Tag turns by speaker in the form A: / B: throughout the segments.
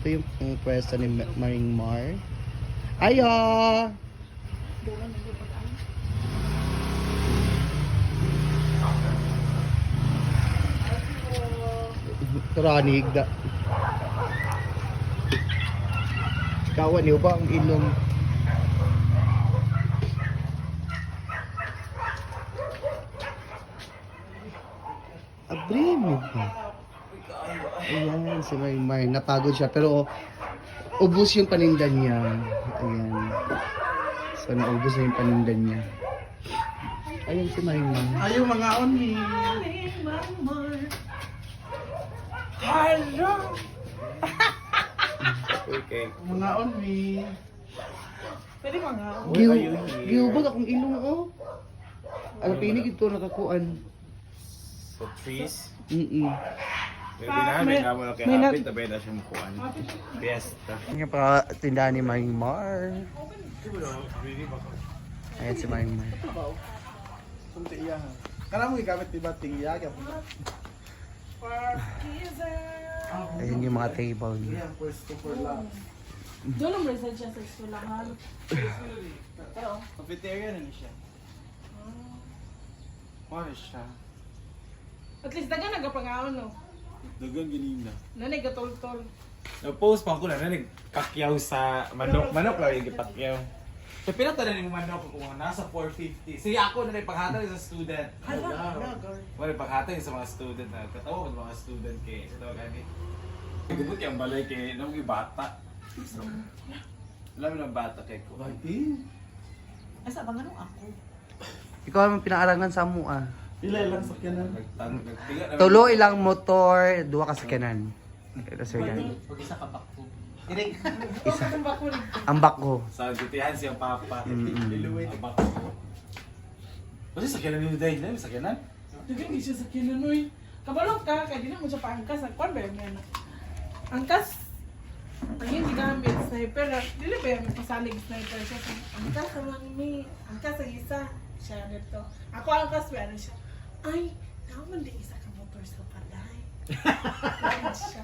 A: Ito yung pwesto ni Maring Mar. Ayo! Ranig da. Kawan niyo ba ang ilong? Abri mo ba? Ayan, si Maring Mar. Napagod siya pero ubos yung paninda niya. Ayan. So, naubos na yung paninda niya. Ayan si Maring Mar.
B: Ayaw mga on ni. Hello!
C: Okay.
B: Mga on ni.
D: Pwede mga.
A: Giw, giwbag akong ilong, oh. Alam, pinig ito nakakuan.
C: So trees. Maybe na, may namo na kay Hapit, tabay na siya mukuan. Fiesta.
A: Yung pa tindahan ni Maring Mar. Ayan si Maring Mar.
B: Kunti iya ha. Kana mo gigamit di ba tingya gyapon.
A: Ayan yung mga table niya.
B: Iya, pwesto for love.
D: Doon ang research siya sa eskwelahan.
B: Cafeteria na ni siya. Mao siya.
D: At least dagan nagapangaon no.
C: Dagan ganina.
D: Nanay gatol-tol.
C: Na-post pa ko na nagpakyaw sa manok. Manok lang yung gipakyaw. So pila tanan yung manok ko kung nasa 450. Sige ako na paghatag sa student. Wala paghatag sa mga student na katawa ko sa mga student kay sa tawag ani. Gubot yung balay kay nang bata. So, alam mo ng bata kay ko.
B: Bati.
D: Asa ba nganong ako?
A: Ikaw ang pinaarangan sa mo ah.
B: Pila ilang sakyanan?
C: Nagtiga na.
A: Tulo ilang motor, duha ka sakyanan. Ito sir yan.
E: Huwag isa ka bakto.
A: Isa.
D: Ang bakulig.
A: Ang bako.
C: Sa gutihan siyang papa.
A: Mm-mm.
C: Ang bako. Kasi sakyanan ni Day, dahil sakyanan.
D: Dagan di siya sa kinanoy. Kabalo ka, kay di na mo siya paangkas. Ang kwan ba yun yan? Angkas, ang yung gigamit, sniper. Dili ba yung pasalig sniper siya? Angkas naman mi, angkas ang isa. Siya nito. Ako angkas ba ano siya? Ay, naman di isa ka motor sa palay. Ayun siya.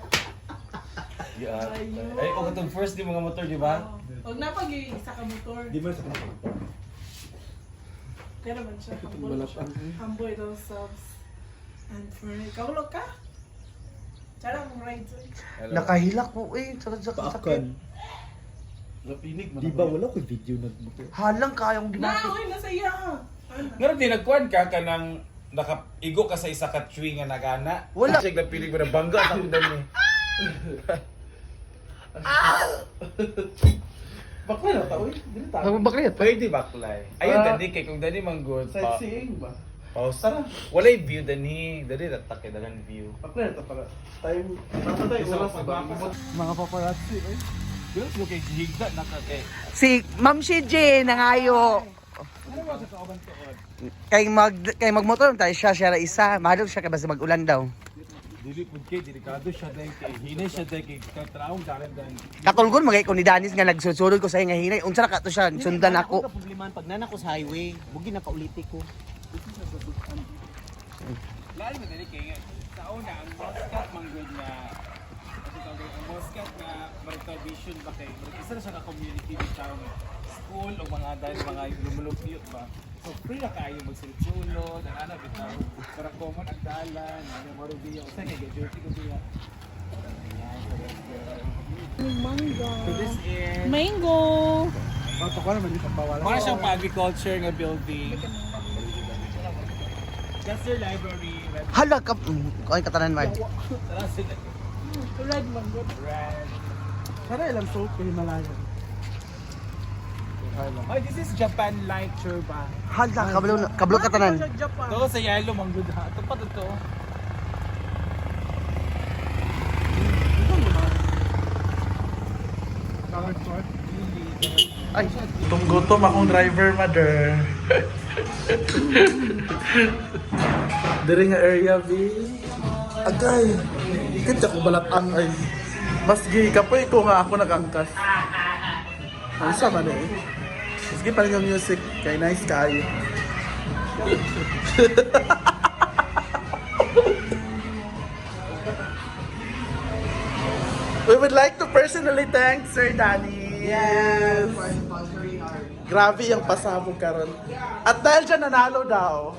C: Yeah.
D: Ayun.
C: Ay, o katong first di mga motor, di ba?
D: Huwag na pag isa ka motor.
B: Di ba sa
D: Kaya naman siya. Humble siya. Humble ito subs. And for kaulo ka? Charang ride.
A: Nakahilak ko eh. Sakit sakit sakit.
B: Napinig man.
E: Di ba wala ko video nagmotor?
A: Halang kayong
D: Na,
A: ginapit.
D: oy, nasa iya. Ano?
C: Nga di nagkuhan ka ka ng nakaigo ka sa isa ka tree nga nagana.
A: Wala.
C: Check na pilig mo na bangga sa akong dami.
B: Bakla na ta oy. Dili ta.
A: Bakit?
C: Pwede baklay. Ayun
B: Ah.
C: dani kay kung dani manggod pa.
B: Sightseeing ba?
C: Pause.
B: Tara.
C: Walay view dani. Dani ratak kay dagan view.
B: Bakla na ta para. Time napatay oras ba?
A: Mga paparazzi eh.
C: Girls mo kay higda na ka kay.
A: Si Ma'am CJ nangayo. Kay magmotor tayo siya siya ra isa. Mahal siya kay basta mag-ulan daw.
C: Dili pud kay delikado siya dai kay hinay siya dai kay katraong dalan dan.
A: Katulgon magay ko ni Danis nga nagsusunod ko sa nga hinay. Unsa ra ka to siya sundan ako.
E: Ako problema pag nana ko sa highway, bugi na pauliti ko.
C: Lalo mo dali kay sa una ang Muscat manggod na kasi tawag ang Muscat na marag tradition ba kay marag isa na siya ka community bitaw nga school o mga dahil mga lumulupyo ba. So free na kaayo magsulod-sulod, ang ana bitaw. Para common ang dalan, ano mo biya usa kay duty ko biya. Ayan, so let's go.
D: Mango.
C: So this is
D: Mango.
B: Bato ko naman dito bawal.
C: Para siyang pa-agriculture nga building. That's their library. Red.
A: Hala ka kuan katanan man.
C: Tara sila.
D: Red mango.
C: Red.
B: Para ilang soap kay Himalaya.
C: Oh, this is Japan Light Churba.
A: Hala kablo kablo katanan.
D: Japan.
C: Ito sa yellow manggod ha. Ito pa to.
A: Ay,
B: Gutom akong driver, mother. Diri nga area, B. Agay. Ikit ako balatang ay. Mas gi kapoy ko nga ako nagangkas. Ang sama na eh. Sige pa rin yung music. Kay nice kayo. We would like to personally thank Sir Danny.
A: Yes! For sponsoring our
B: Grabe yung pasabog karon. At dahil dyan, nanalo daw.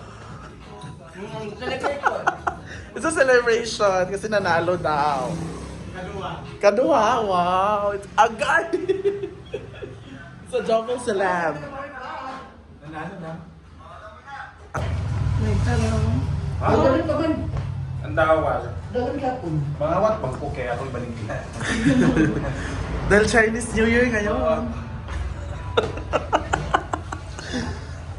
B: It's a celebration kasi nanalo daw. Kaduha. Kaduha, wow. It's agad. It's a double celeb.
C: Nanalo na.
D: Wait, pero
A: Daghan pa man.
C: Ang dawal.
A: Daghan gapon.
C: Mga wat bangko kaya akong balingkin.
B: Dahil Chinese New Year ngayon.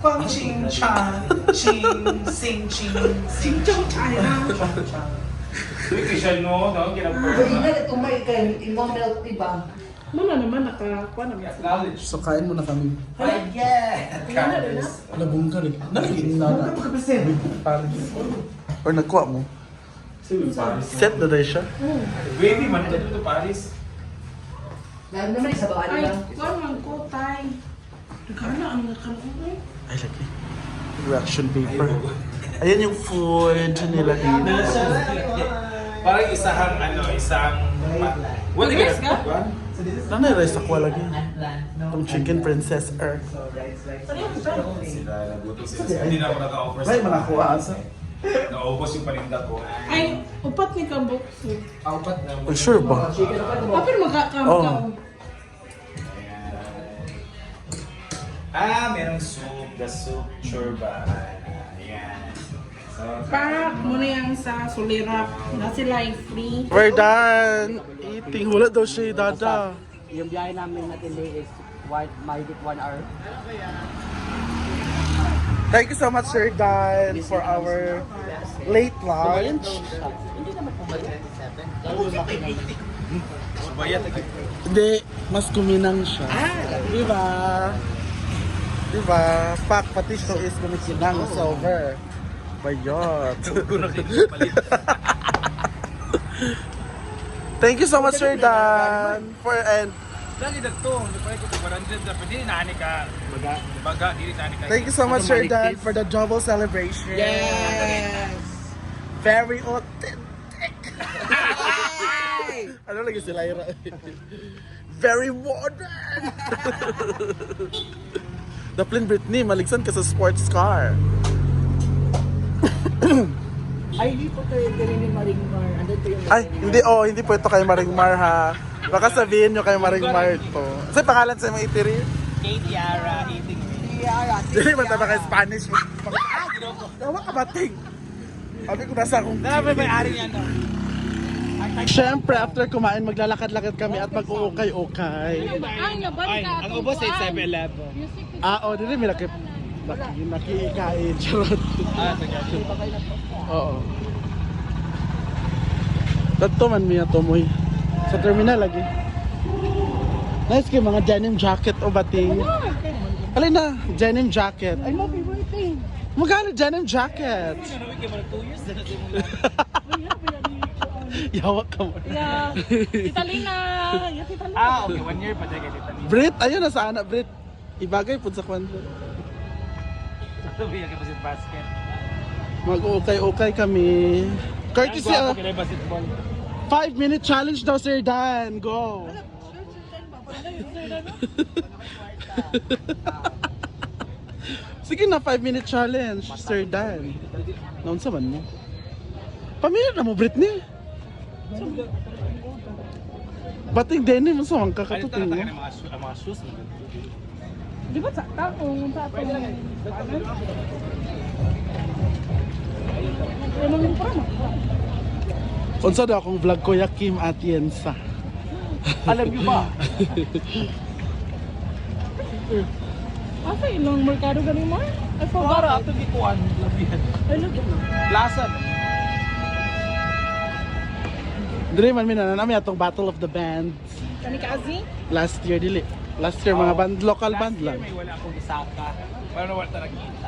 E: Pang ching chan, ching sing ching sing
D: Chong China.
C: Uy, kisya no, no? Ginagpurma.
A: Ina tumay kay imo milk tea ba?
D: Muna naman nakakuha naman sila.
C: Knowledge.
B: So kain muna kami.
E: Yeah.
D: Wala rin na.
B: Labong ka rin. Nalagin na na. Paris. Or nagkuha mo? Set na dahil siya.
C: Baby, man ito dito Paris.
A: Dahil naman sa baan
D: Ay,
A: ba?
D: kuha man ko, tay. Nagkana ang nakaluoy.
B: Ay, lagi. Reaction paper. Ayan yung food nila dito.
C: Parang isahang ano, isang... What
D: Rice ka?
B: Nanay rice ako lagi. Itong chicken princess er.
D: Pareho siya.
C: Sila, nagutom sila. Hindi na ako naka-offer.
B: Ay, manakuha asa.
C: Naubos yung paninda ko.
D: Ay, upat ni ka bukso.
C: Aupat na.
B: Oh, sure ba?
D: Apil magkakamkaw.
B: Oh.
C: Ah, merong soup. The soup chorba. Ayan. So,
D: Pak, muna yung sa sulirap. Na sila ay free.
B: We're done eating. Wala daw siya, dada.
E: Yung biyahe namin natin day is one, mahigit 1 hour.
B: Thank you so much, Sir Dan, for our late lunch.
E: Hindi naman pumalit 7. Lalo lumaki na.
C: Subayat.
B: Hindi, mas kuminang siya. Diba? Diba? Pak, pati siya is kumikinang silver. Bayot. Thank you so much, Sir Dan, for and
C: Lagi dagto, hindi ko 100 na pwede na ani ka. Baga, baga dili na ani ka.
B: thank you so much, Sir Dan, for the double celebration.
A: Yes!
B: Very authentic. Ano lagi si Lyra? Very modern. Daplin Britney, maligsan ka sa sports car.
E: Ay, hindi po kayo ni Maringmar. Andun po yung
B: Ay, hindi, oh, hindi po ito kay Maringmar ha. Baka sabihin nyo kay Maringmar ito. Sa pangalan sa mga itiri?
C: Kate Yara eating with.
E: Tiara.
B: Hindi man tama kay Spanish. Tawa ka ba, ting? Sabi ko nasa akong
C: Dami may ari niya no.
B: Siyempre, after kumain, maglalakad-lakad kami at mag-uukay-ukay.
D: Ang laban
C: Ay,
D: ka
C: ang ubos ay 7-Eleven.
D: Music is
B: Ah, oh, dili may laki. Laki, nakiikain. Charot.
C: Ah, sige.
B: Oo. Tatto man miya tumoy. Sa terminal lagi. Nice kay mga denim jacket o bating. Alin na, denim jacket.
E: Ay, mo favorite thing.
B: Magkano denim jacket?
C: Ano kay mga 2 years na natin mo.
B: Yawa ka mo.
D: Yeah. Tita Lina. Yeah, Tita Lina.
C: Ah, okay, 1 year pa dahil kay Tita Nina.
B: Brit, ayun na sa anak, Brit. Ibagay po sa kwan.
C: Sabi niya kay Basit Basket.
B: Mag-ukay-ukay kami. Courtesy
C: Ang gwapo
B: of
C: kay basketball.
B: 5-minute challenge daw, Sir Dan. Go! Sige na, 5-minute challenge, Sir Dan. Naunsa man mo? Pamilya na mo, Britney. Bating denim, unsa man
C: Ano
B: kakatuting
C: talaga
B: mo?
C: ng mga shoes, ang mga shoes mo.
D: Di ba sa taong sa atong Ano yung parang?
B: Unsa daw akong vlog Kuya Kim Atienza.
E: Alam niyo ba?
D: Asa ilang merkado ganing mo? I forgot.
C: Para ato gikuan labihan.
D: Ay, lagi na.
C: Plaza.
B: Dili man mi na nami atong Battle of the Bands
D: Kani ka Azi?
B: last year dili. Last year mga band local
C: Last
B: band
C: year,
B: lang.
C: May wala akong isaka. Wala na wala ta nakita.